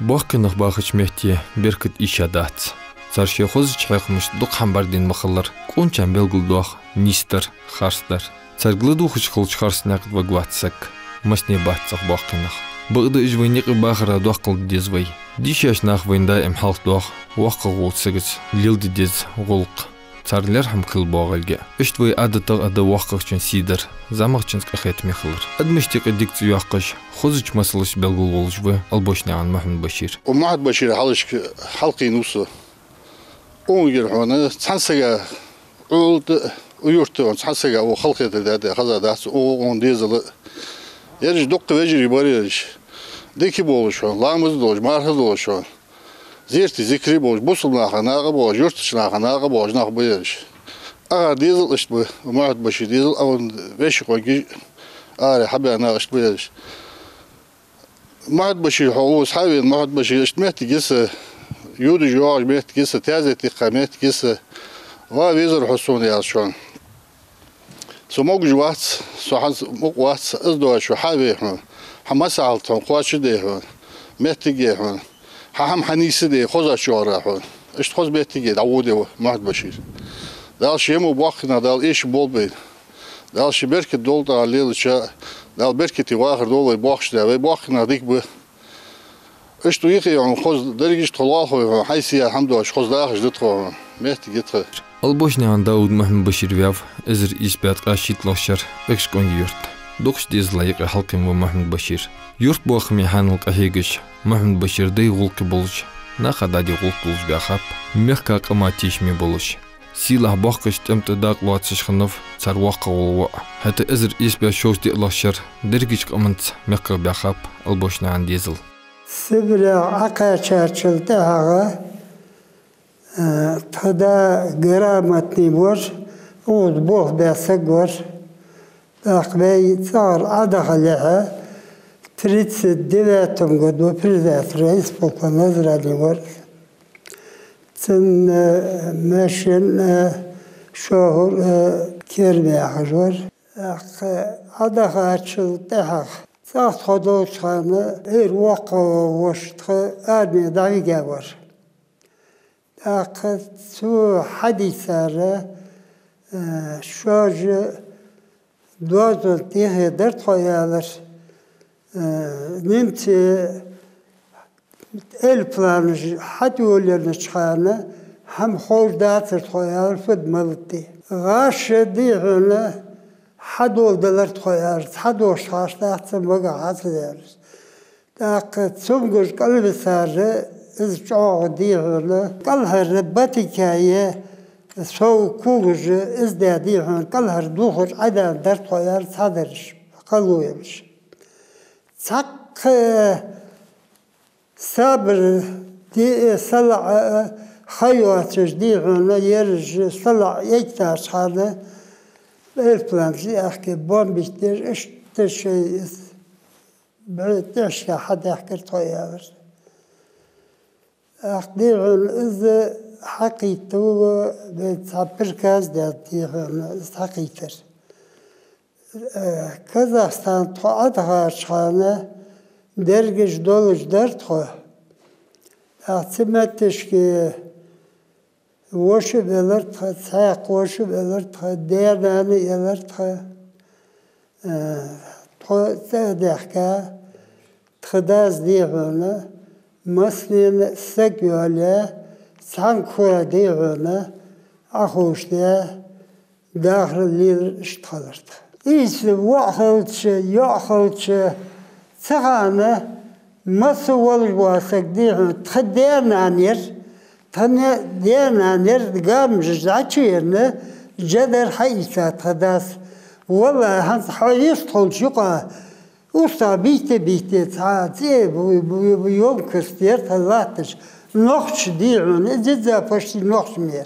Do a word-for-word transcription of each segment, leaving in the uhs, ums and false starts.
Боккхий нах бахача метте беркат ийша дац. Цар шоай хозача хьехамашта дукха хӀама бӀаргадайна ма хиллара, къоначарна белгалдоах нийсдар, харцдар. Царга ладувгӀаш хилча харцахьа наькъа тӀа варгвац саг. Массане бац цӀагӀа боккхий нах. Бакъда уж вайна юкъе бахара доаккхал де деза вай. Дийшача наха вайна даим хьалхадоах воккхагӀвола сагаца леладе деза гӀулакх. Цар лерхӀам хила боагӀалга. Иштта вай Ӏадатах а да воккхагӀчун сий дар, зӀамагӀчунца къахетаме хилар. Адамашта юкъе дика цӀи йоаккхаш, хозача масалашца белгалвоалаш ва Албошнаькъан Мухьмад-Башир. Укх Мухьмад-Башира хьалхашка хьалкхийнав со. Укхангара хьона цхьан сага, укх Ӏулта, укх юрта хьона цхьан сага укхо халахетар даьд, хеза дац, укх, укхун дезала. Ераш дуккха вежарий бар ераш. Дика болаш хьона, ламаз долаш, марха долаш хьона, зерате, зикаре болаш, бусалба наха наькъа болаш, юртарча наха наькъа болаш нах ба ераш. Акхар дезал иштта ба, Мухьмад-Башира дезал, а вай веший къонгаш, арахьа баьнна нах иштта ба ераш. Мухьмад-Башир, хьо укхаза хьавена, Мухьмад-Башир, иштта моттиг я са, йодаш йоагӀаш моттиг я са, таьзет дийхка моттиг я са. Ва везар хьо сона, аьлар шоана. Со могаш вац, со хӀанз мукъа вац, из доацаш хьавена хьона, хьа массахьалкхе хьона кхоачашде хьона, моттиг я хьона, хьа хӀама хьанийсде, хозача оагӀорахьа хьона. Иштта хоза моттиге дӀаводе ва Мухьмад-Башир. Дала ший мо боккхий нах, Дала эшам болба вайна. Дала ший беркат долда тӀагӀа лелача, Дала беркате вахар долда вай боккхийча наьха, вай боккхий нах дика ба. Иштта юкъе хьона хоза дерригаш тхо лоалахой хьона, хьай сия хӀама доацаш хоза дахаш да тхо хьона, моттиг я тха. Албошнаькъан Дауд Мухьмад-Башир ваьв эзар ийс бӀаь ткъаь шийтталагӀча шера Экажкъонгий-Юрта. Дукхача дезала юкъе хьалкхийнав Мухьмад-Башир. Юртбоахаме хьанал къахьегаш, Мухьмад-Башир дай гӀулакх болаш, наха дӀаде гӀулакх долаш баьхаб, мехка къаман тешаме болаш. Сийлахь боккхача тӀема тӀа дакъа лоацаш хиннав цар воккхагӀвола воӀ. ХӀаьта эзар ийс бӀаь шовзткъеи диълагӀча шера дерригача къаманца мехках баьхаб Албошнаькъан дезал. СибрегӀа Ӏокхаьчачул тӀехьагӀа, э, тха да грамотный вар, укхаза болх баь саг вар. ТӀаккха вай цӀагӀара Ӏодахалехьа, тридцать девятом году председатель райисполкома Назрани вар. Цун, э, машен, э, шофёр, э, Керма яхаш вар. ТӀаккха Ӏодахачул тӀехьагӀа, цӀагӀа тхо долча хана, Ӏуйра воккхагӀа воша тха арме дӀавига вар. ТӀаккха цо хьадийцар, э, шоаш доазон тӀехье дар тхо, аьлар, э, немций аэропланаш хьатӀайолаеннача хана, хӀама ховш дацар тхо, аьлар, фуд малатте. ГӀаш, дий хьона, хьадоладелар тхо, аьлар, цхьа дош хьаштагӀа цамогаш хьа ца даьлар. ТӀаккха цамогаш кӀалвисар, из чӀоагӀа, дий хьона, кӀалхара батикае, сов когаш, из даь, дий хьона, кӀалхара дувхаш Ӏодена дар тхо, аьлар, цхьадараш, кхалоялаш. Цхьаккха сабар де а, салаӀа а ха йоацаш, дий хьона, ераш салаӀа эггара хьалха аэроплан чу аьхке бомбить деш, иштта шоай из бӀу тӀехьашка хьадаьхкар тхо, аьлар. ТӀаккха, дий хьона, из хьакхийттав, вай цхьа приказ даьд, дий хьона, из хьакхийттар. Э, Казахстане тхо Ӏодахача хана дерригаш долаш дар тхо. ТӀаккха цу метташка воша а велар тха, цхьаькха воша а велар тха, даь-нана а елар тха. Э, тхо цӀа а даьхка, тха дас, дий хьона, массанена саг йоалаяь, цхьан кура, дий хьона, Ӏохувшадаь, дахар лелар, иштта хилар тха. Ийс воӀ хилча, йоӀ хилча, цу хана масса волаш вола саг, дий хьона, тха даь-нана яр, тха не-, даь-нана яр, гамажаш дӀачуенна, жа дар хьаийца тха дас. ВаллахӀи, хӀанз хьо йистхулча юкъа устагӀа бийте-бийте цхьа цӀе бу-, бу-, бу-, ёмкость яр тха латташ. Нохчий, дий хьона, из дизза почти нохчий мара.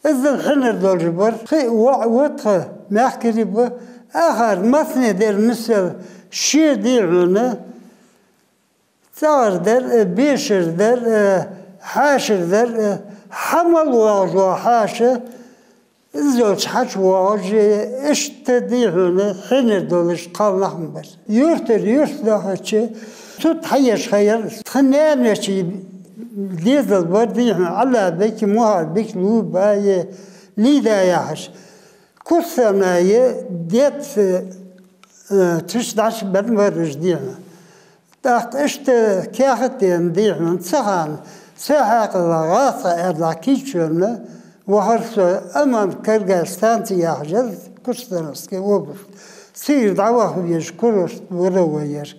Иззал хьинар долаш бар. Пхи воӀ ва тха, мехкарий ба. Акхар массане дар мисал, ший, дий хьона, цӀагӀара дар а, бешара дар а, хьаьшара дар а, хьа мел воагӀаш вола хьаьша, из йолча хьачу воагӀаш, иштта, дий хьона, хьинар долаш кхалнах ма бар. Юртара юрта дахача, Цу тӀа хьаеш хаяр, тха наьнарча дезал бар, дий хьона, Ӏаллахь-Бека, Мухьар-Бека, Лубае, Лида яхаш. Кустарнае дец, э, тиша дӀачубенна бар уж, дий хьона. ТӀаккха иштта каьхат а даьнна, дий хьона, цу хана, цу хьакъехьа гӀазкхий аьрда кийчвенна вахар со, Аман-Каргай станци яхаш яр, Кустарническая область. Цигара дӀаваха везаш курорт вар вай ер.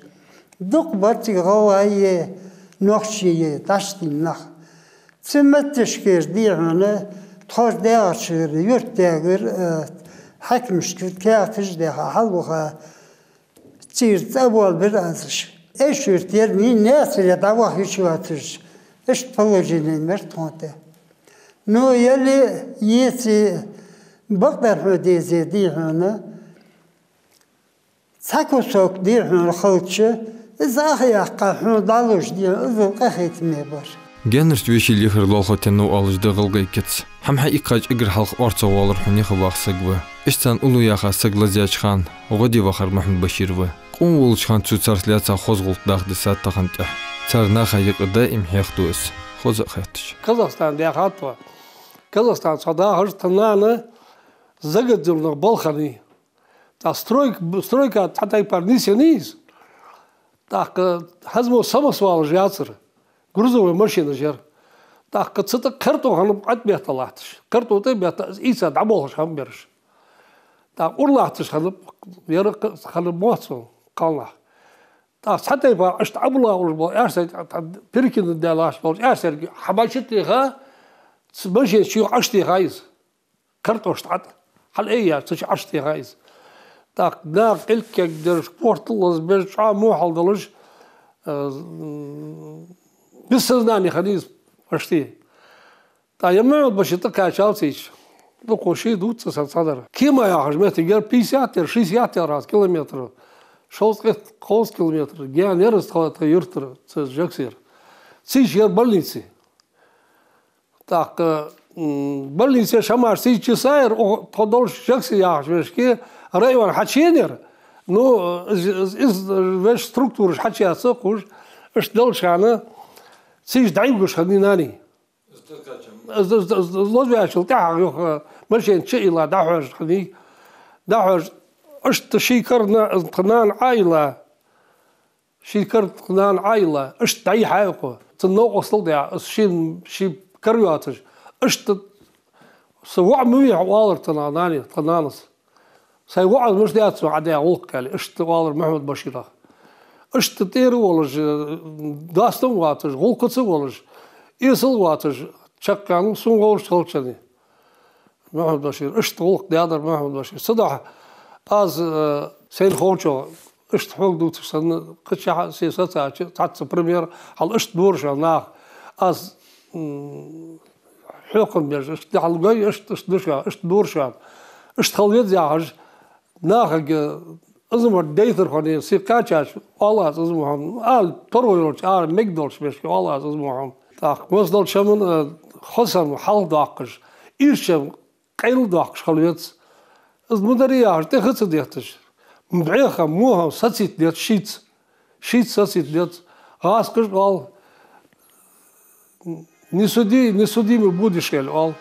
Дукха бар цига гӀалгӀайи нохчийи дӀачуденна нах. Цу метташкара, дий хьона, тхоаш даьгӀача юрта даьгар, э, хьакимашка каьхаташ а даьха, хьалваха, цигара цӀа а болабир аз уж. Эшюрт яр, ни Наьсаре дӀаваха йиш йоацаш, иштта положени мара тхона тӀа. Ну, яле еце, бакъдар хьона дезе, дий хьона, цхьа кусок, дий хьона, хилча, из ах яьккха хьона дӀалуш, дий хьона, из къахетаме бар. Гаьнарча веший лехар лоалахо теннав оалаш да гӀалгӀай кица. ХӀама хьаийккхача эггара хьалха орцагӀвоалар хьона юха ваха саг ва. Иштта царна уллув яха саг лазаяьча хана гӀо де вахар Мухьмад-Башир ва. Къона волча хана цо царца лаьца хоза гӀулакх даха дисад тахан тӀехьа. Цар наха юкъе даим хьехаду из, хоза а хетташ. Казахстан даьхад тхо. Казахстан цхьа дахаш, тха нана Загадзиновна балха хиннай. ТӀаккха стройк-, стройка цхьа тайпара нийсъеннай из. ТӀаккха хӀанз мо самосвалаш яцар, грузовой машинаш яр. ТӀаккха цу тӀа картон хиннаб Ӏотта бетта латташ. Картон тӀа а бетта, из ийца дӀаболхаш хиннаб ераш. ТӀаккха ура латташ хиннаб, ер хиннаб моццо кхалнах. ТӀаккха цхьа тайпара иштта Ӏобуллаш бола аьрсай, тӀаккха перекинут даь латташ болча аьрсайга хьабача теха, цу машина чу Ӏотта теха из. Картошта Ӏотта. Хьал ай яр, цу чу Ӏотта теха из. ТӀаккха наха кӀилг кегдераш, корта лазабеш, чӀоагӀа мухьал долаш, э, без сознания хиннай из почти. ТӀаккха ер Мухьмад-Башир тӀакхаьчав цу чу. ДукхагӀа ше дувц цу сага цхьадар. Кема яхаш моттиг яр, пятьдесят яр, шестьдесят яр аз километр. Шовзткъеи кхузткъа километр. Гаьна яр из тха, тха юртара, цу Жаксера. Цу чу яр больница. ТӀаккха, м, больнице шамаш цу чу саяр, о, тхо долаш Жакси яхача мешке район хьачуеннаяр. Ну, из, из, из вешта структураш хьачуяц кхуш, иштта долча хана цу чу дӀайугаш хиннай нани. Из, из, из, из лозаваьчул тӀехьагӀа юха машен чу а илла дӀахьожаш хиннай. ДӀахьожаш, иштта ший кара на-, тха нана Ӏа а илла, ший кара тха нана Ӏа а илла, иштта дӀайихьай укхо. Цун новкъостал даь, из ший, ший кара йоацаш. Иштта са воӀ ма вий хьо, оалар тха нана, тха нанас. Сай воӀ мишта дац хьона Ӏа даь гӀулакх, аьле, иштта оалар Мухьмад-Баширах. Иштта тӀера а волаш, доастам а воацаш, гӀулакхаца а волаш, эсала а воацаш, чакхъяьннав сона вовзаш хилча а. Мухьмад-Башир, иштта гӀулакх даьдар Мухьмад-Башир. Цудухьа аз, э, сайна ховчох, иштта хьога дувцаш санна, кхычахьа се сацача, цхьацца пример, хьал иштта дора шоана наха. Аз, м, хьехам беш, иштта хьал гой, иштта, иштта да шоана, иштта дора шоана. Иштта хила веза яхаш, нахага из ма дайтар хьона, се кхаьчача, оал аз из ма хьона, ала, таро йолча, ара мегаш долча мешке, оал аз из ма хьона. ТӀаккха масса долча хӀаман, э, хоза хӀама хьалхадоаккхаш, ийрча хӀама къайладоаккхаш хила веза. Из ма дарий яхаш, тӀехьа ца детташ. БӀеха, во хӀама сацита деза шийца. Шийца сацита деза. ГӀазкхаша оал: «Не суди, не судимый будешь», аьле оал.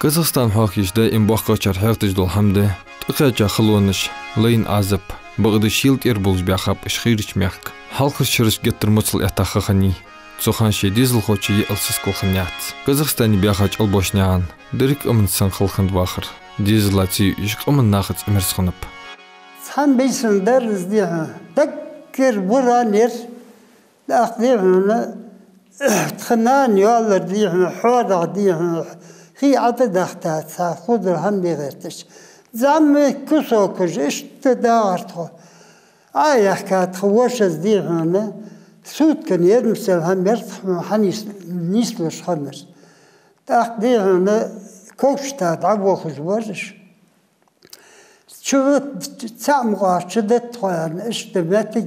Казахстан хьоахаеш даим боккхагӀчар хьехадеш дола хӀама да тӀакхаьча халонаш, лайна Ӏазап, бакъда шийла тӀера болаш баьхаб уж хийрача мехка. Хьалхарча шерашка геттара моцал этта ха хиннай. Цу хана ший дезалхочоа йиъал сискал хиннаяц. Казахстане баьхача Албошнаькъан деррига къаманца санна хала хиннад вахар. Дезала ца юаш, къаман нахаца мерза хиннаб. Цхьан бийсан дар из, дий хьона, даггара буран яр, тӀаккха, дий хьона, тха нана йоаллар, дий хьона, хьоадагӀа, дий хьона, хий ӀотӀадахийта, цхьа худал хӀама де гӀерташ. ЗӀамига кусокаш иштта дагӀар тхо. Ӏа а яхка тха вошас, дий хьона, суткан ермсел хӀама яр тха хьанийс-, нийслуш хиннар. ТӀаккха, дий хьона, ковча тӀа дӀабохаш бараш. Чу цаӀ мукъагӀа чу деттахой аьнна, иштта моттиг,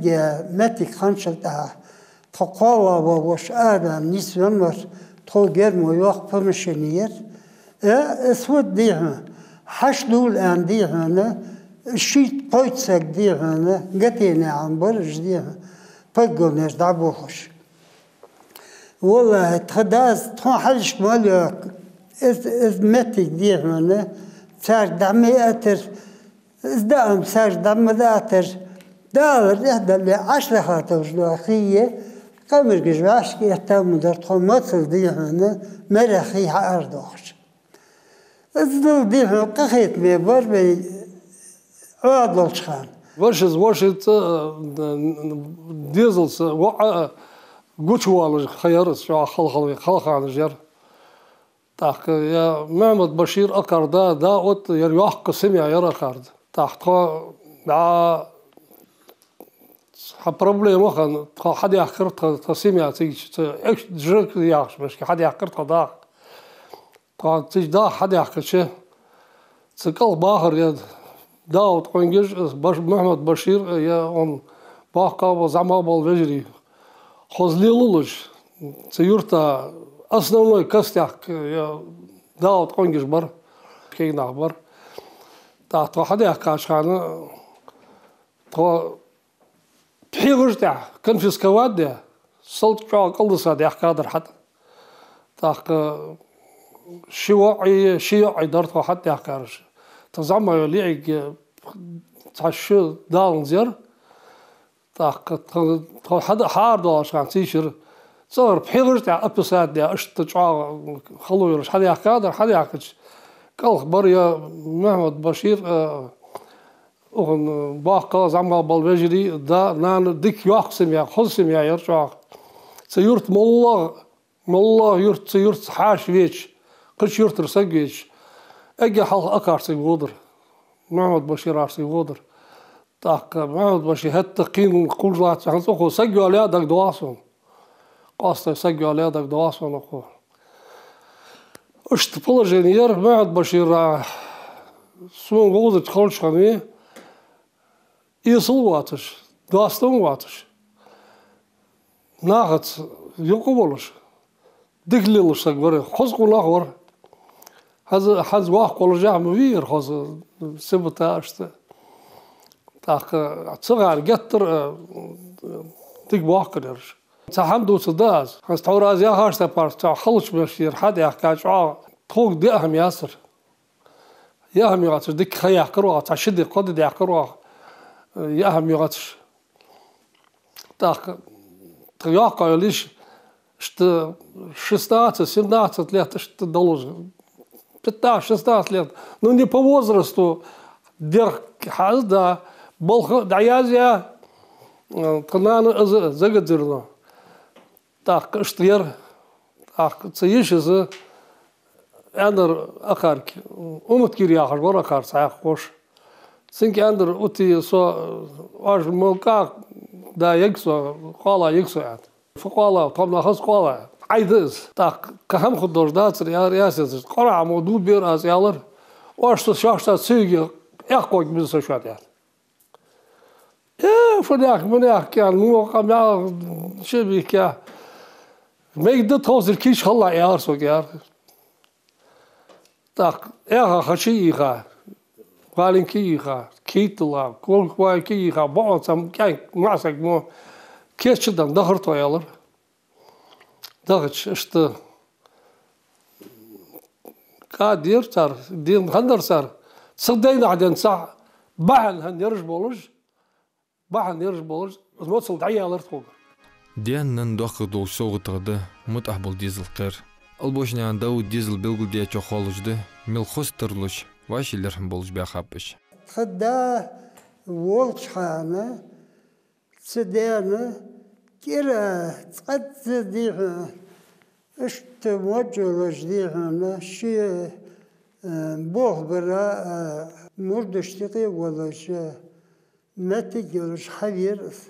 моттиг хинначул тӀехьагӀа тхо кхоалагӀа вола воша ара аьнна нийсвенна вар, тхо гермо йоах помещени яр. Э, из фуд, дий хьона, хьашт дувла аьнна, дий хьона, шийтта-кхойтта саг, дий хьона, гатене Ӏан бар уж, дий хьона. Погонаш дӀабохаш. ВаллахӀи, тха дас тхона хьалхашка мел йоаккх. Из, из моттиг, дий хьона, царга дӀа ма яттар, из даим царга дӀа ма яттар. Дала рехь дале, Ӏашлахатовж доа хие, къамаргаш вӀашка этта ма дар тхо моцал, дий хьона, мерах хий хьаара дохаш. Из дала, дий хьона, къахетаме бар вай Ӏоадалча хана. Вашас, вашас, э, дезалца, воӀа, э, гучавоалаш ха яр из, чӀоагӀа хала-хала вай, хала ханаш яр. ТӀаккха ер Мухьаммад-Башир акхар да, да, вот ер йоккха семья яр акхар да. ТӀаккха тхо, да, хьа проблема хана, тхо хьадаьхкар, тха, тха семья цига, ца, экш-, жирг яхаш, мешки хьадаьхкар тха дах. Тхо цига дах хьадаьхкача, цу кӀалха бахар я Дауд Къонгиж, Баш-, Мухьаммад-Башир, я он боккха а бола, зӀамига а бола вежарий. Хоза лелалуш, цу юрта основной костяк я Дауд Къонгиж бар, кегий нах бар. ТӀаккха тхо хьадаьхкача хана, тхо пхьегӀаж тӀехьа конфисковать даь, салтӀа чӀоагӀа кӀалдиса даьхкадар хьатӀа. ТӀаккха ши воӀи, ши йоӀи дар тхо хьатӀадаьхкараш. Тха зӀамига йола йиӀиг цхьа ши даланза яр. ТӀаккха тхо, тхо хьада-, хьаарадоалача хана цига шира цӀагӀара пхьегӀаж тӀехьа описать даь, иштта чӀоагӀа хало йолаш хьадаьхкадар, хьадаьхкача кӀалха бар я Мухьаммад-Башир, а, укхун боккха а, зӀамига а бола вежарий, да, нана, дика йоккха семья, хоза семья яр чӀоагӀа. Цу юрта моллагӀа, моллагӀа юрта, цу юрта хьаьша веча, кхыча юртара саг веча, эггара хьалха акхар цига водар, Мухьаммад-Башир акхар цига водар. ТӀаккха Мухьаммад-Башир хӀаьта кхийна кхувш латт, хӀанз укхо саг йоалаяь дагадоагӀа сона. Къоастой саг йоалаяь дагадоагӀа сона укхо. Иштта положени яр Мухьаммад-Башира, сона вовзача халча хана, эсала воацаш, доастам воацаш, нахаца юкъе волаш, дика лелаш саг вар, хоза къонах вар. ХӀанз, хӀанз воккха волаш а ма вий ер хоза сибата иштта. ТӀаккха цу хана геттара, а, дика боккхагӀа яр уж. Цхьа хӀама дувцаргда аз. ХӀанз тхьовра аз яхаш тайпара, цхьа халча мешкара хьадаьхка чӀоагӀа тхога диъ хӀама яцар. Яа хӀама йоацаш, дика ха яьккхар оаха, цхьа ши ди, кхо ди даьккхар оаха, яа хӀама йоацаш. ТӀаккха тха йоккха йолаш, иштта шестнадцать, семнадцать лет иштта долаш. Пятнадцать, шестнадцать лет. Ну, не по возрасту, дегӀ хьаьзда, балха дӀаязъяь, тха нана из загадзирна. ТӀаккха иштта яр. ТӀаккха цу йишас аьннар акхарга, Уматкир яхаш вар акхар цхьаькха воша. Цунга аьннар: «Ути, со, оаш мо кӀа да ягӀа со, къоала ягӀа со», — аьнна. «Фу къоала, тхо-м нах аз къоала, Ӏайда из». ТӀаккха кхы хӀама хургдолаш дацар, яр, ясезаш. «Къорахьа мо дув бера аз», — аьлар. «Оаш со шоашта ца юге, эккхаварг биза со шоана», — аьнна. Э, фу нах, ма нах, кӀаьнк, ну, къамаьл ши бийхкя. Мегаргда тховсара кийча хилалахь, аьлар сога, аьлар. ТӀаккха Ӏеха хачи йийха, валенки йийха, кийттала, кулхвайки йийха, бокъонца кӀаьнк, маӀа саг мо, кийча дан дахар тхо, аьлар. Дахача, иштта кӀа дера цар, дена хиннар цар, цу дийнахьа денз цхьа бахьан хинна ераш болаш, бахьан ераш болаш, из моцал дӀаяьлар тхога. Даь-наьна доккхагӀа долча совгӀатех да мутӀахьа бола дезала кхер. Албошнаькъан Дауда дезал белгалдаьчох ховш да, мел хоза тарлуш, вӀаший лерхӀам болаш баьхаб уж. Тха да волча хана, цу дена кӀира цкъаза дихьа, иштта моджалаш дихьа, ши, э, болх бара, э, мурдаш тӀекъе волаш, э, моттиг йолаш хьавера из.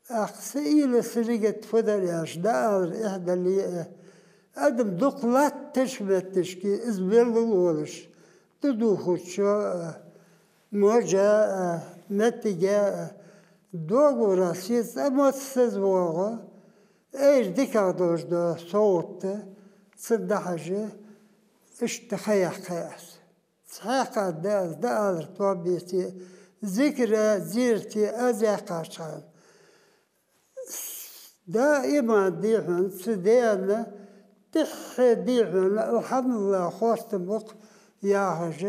Ахса ила сиригат фадар яш, да алар эхь дале, э, адам дукха латташ моттигашка из белгал волаш, тӀадувхача, э, Можа, а, моттиге, а, договора сецамац саза воагӀа, эр дикагӀа долаш да совгӀата, цун дӀахьажа, иштта ха яьккхай аз. Цхьаькха да аз, да алар тоаб беце, зикара, зерате аз яьккхача хана. Даиман дий хьона цу Даьна тӀехьа дий хьона, алхьамдулиллахӀ, хоастам ба-кх яхаш,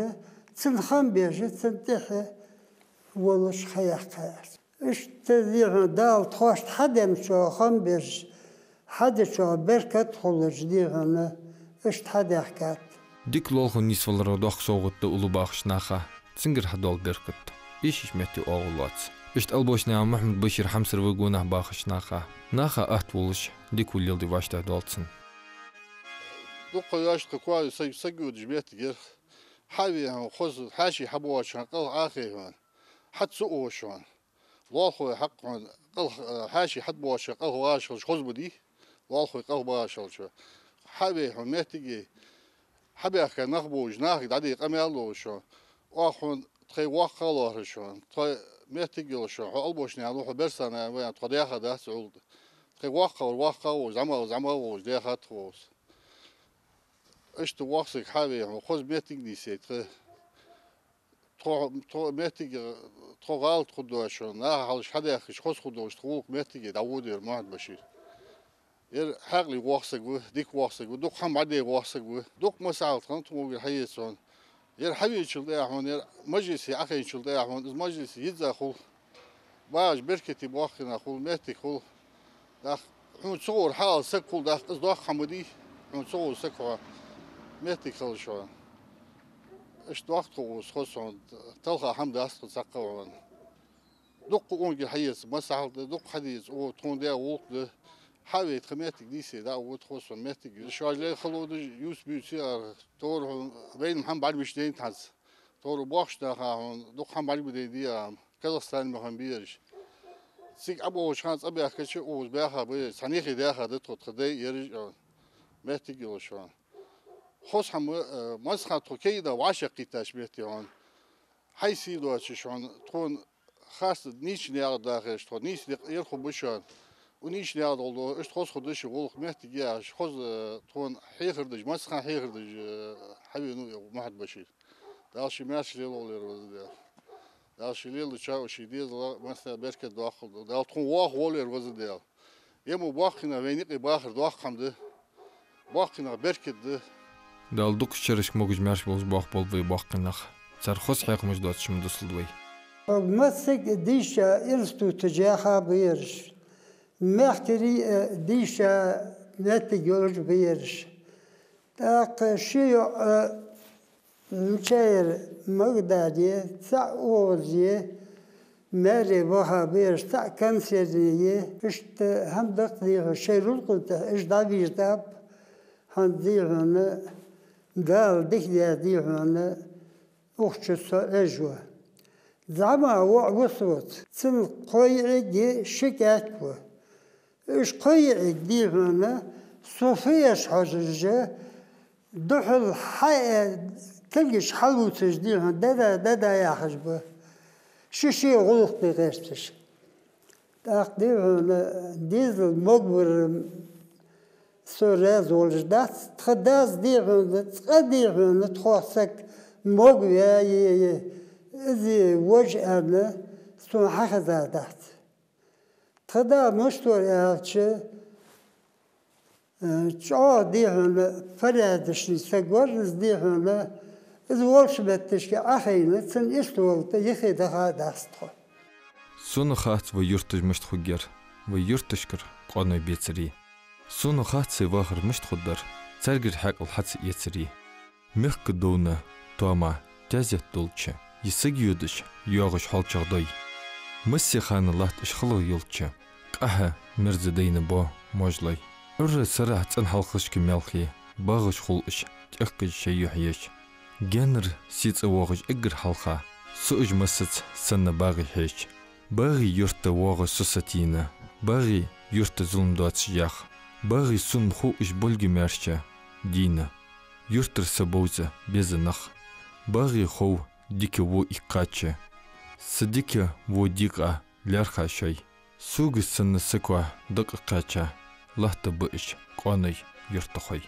цунна хам беш, цунна тӀехьа волаш хьаяьккхай аз. Иштта дий хьона Дала тхоашта хьаденначох хам беш, хьадечох беркат хулаш дий хьона, иштта хьадаьхкад. Дика лоалахо нийсвалара доккха совгӀат да уллув бахача наха, цунгара хьадоал беркат, эшаш метте оагӀув лоац. Иштта Албошнаькъан Мухьмад-Башир хьамсара ва гонахьа бахача наха, наха атта волаш, дика леладе вӀаштӀехьадоал цунна. Дукха йоашта кхы коа саг-, саг йодаш моттиг яр. Хьа а ве хьона хоза, хьаьший хьабоагӀача хана кӀалха Ӏохай хьона, хьа ца оагӀаш хьона. Лоалахой хьакъ хьона кӀалха, э, хьаьший хьатӀабоагӀача хана кӀалха вагӀаш хилча хоза ма дий, лоалахой кӀалха багӀаш хилча. Хьа а ве хьона моттиге, хьабаьхка нах болаш, нахага дӀаде къамаьл ловш хьона. Оаха хьона тхоай воккхагӀа лоархӀаш хьона, тхоай моттиг йолаш хьона, хьо Албошнаькъан ва, хьо Берсанаькъан ва аьнна, тхо даьха дац гӀулакх. Тхоай воккхагӀвар воккхагӀа волаш, зӀамагӀвар зӀамагӀа волаш, даьха тхо волаш. Иштта воккха саг хьа а ве хьона, хоза моттиг нийсъе тха. Тхо, тхо моттиге, тхо гӀалат хургдолаш хьона, наха хьалхашка хьадаьхкача хоза хургдолаш тха гӀулакх моттиге дӀаводаяр Мухьмад-Башир. Ер хьаькъале воккха саг ва, дика воккха саг ва, дукха хӀама бӀаргадайна воккха саг ва, дукха массахьалкхе хиннад тхона уггар хьаэца хьона. Ер хьавеначул тӀехьа хьона, ер мажлисе Ӏохайначул тӀехьа хьона, из мажлис йизза хул. БагӀаш беркате боккхий нах хул, моттиг хул. ТӀаккха хьона ца ховр хьаала саг хул, тӀаккха из доккха хӀама дий, хьона ца ховр саг хьо, моттиг хилча хьона. Иштта доккха тхо укхаза хоза хьона, талха хӀама дац тхона цхьаккха а хьона. Дукха уггар хьаэца массахьалкхе да, дукха хьадеца, о, тхона даь гӀулакх да. Хьа а ве тха моттиг нийсъе дӀа а вода хоза хьона моттиг. Шоаш лай хало да, юс-буьйци ара, тора хьона, вайна хӀама бӀаргабайча дайнад хӀанз. Тора боккхача наха хьона дукха хӀама бӀаргабайдайна дий, а, Казахстане мехка бераш. Цига ӀобоагӀача хана цӀабаьхкача, укхаза баьха ба ераш, цхьан юхе даьха да тхо, тха дай ераш а, моттиг йолаш хьона. Хоза хӀама, э, массахана тхо кегий да вӀашагӀкхийттача метте хьона. Хьай сий доацаш хьона, тхона харц нийсача наькъа даха, тхо нийса декъа ер хургба шоана. Укх нийсача наькъа долаш, иштта хоза хургда шун гӀулакх моттиге яхаш, хоза, э, тхона хьехар деш, массахана хьехар деш, э, хьавена ва Мухьмад-Башир. Дала ший маьрша лелаволва ер, Веза Даьла. Дала ший леладеча укх ший дезала массане беркат доаккхалда. Дала тхона вахаволва ер, Веза Даьла. Е мо боккхий нах вайна юкъе бахар доккха хӀама да. Боккхий нах беркат да. Дала дукхача шерашка могаш-маьрша болаш боахаболба вай боккхий нах. Цар хоза хьехамаш доацаш ма дусалда вай. Массаг а дийша институташ яьха ба ераш. Мехкарий а дийша моттиг йолаш ба ераш. ТӀаккха ши йоӀ а мича яр, Магадане, цхьаъ оагӀазе, маьре ваха ба ераш, цхьаъ Консервне я. Иштта хӀама да-кх дий хьона, шоай рузкъа тӀа уж дӀавийрзаб, хӀанз дий хьона, Дала дика даьд дий хьона, укх чу со Ӏеш ва. ЗӀамагӀа воӀ ва соца, цун кхо йиӀиг а, ши кӀаьнк а ва. Уж кхо йиӀиг дий хьона, со фу еш хьожаш, духьал хьа а, кулгаш хьалувцаш дий хьона, дада, дада яхаш ба. Ши-ши гӀулакх тӀа гӀерташ. ТӀаккха дий хьона, дезал могавар со раьза волаш дац, тха дас дий хьона, цкъа дий хьона, тхох саг могаваь, из вож аьнна, сона хьахеза дац. Тха да мишта вар аьлча, э, чӀоагӀа дий хьона, порядочный саг вар из дий хьона, из волча метташка Ӏохайна, цун иштта волча тӀа юхе даха а дац тхо. Сона хац вай юрташ мишта хургьяр, вай юрташкара къоаной бецаре. Сона хац сай вахар мишта хургдар, царгара хьаькъал хьа ца эцаре. Мехка довна тоама таьзет долча, е саг йодаш, йоагӀаш хьоалчагӀа дой. Массе хана латт уж хала йолча, къахьа мерза дайна бо можлой. Ӏуйрра сарахьа цӀена хьалхашка маьлхе, багӀаш хул уж, тӀехкаш шоай юхь еш. Гаьнара сий цӀа воагӀаш эггара хьалха, со уж массаза санна багӀе хьежа. БагӀий юрта воагӀа со сатийна, багӀий юрта зулам доацаш яха. БагӀий сона хов уж болга маьрша дийна, юртара са бовза беза нах. БагӀий хов дика во иккхача, са дика во декъа лаьрхӀа шоай. Сога санна са коа дакъа кхаьча, латта ба уж къоаной юртахой.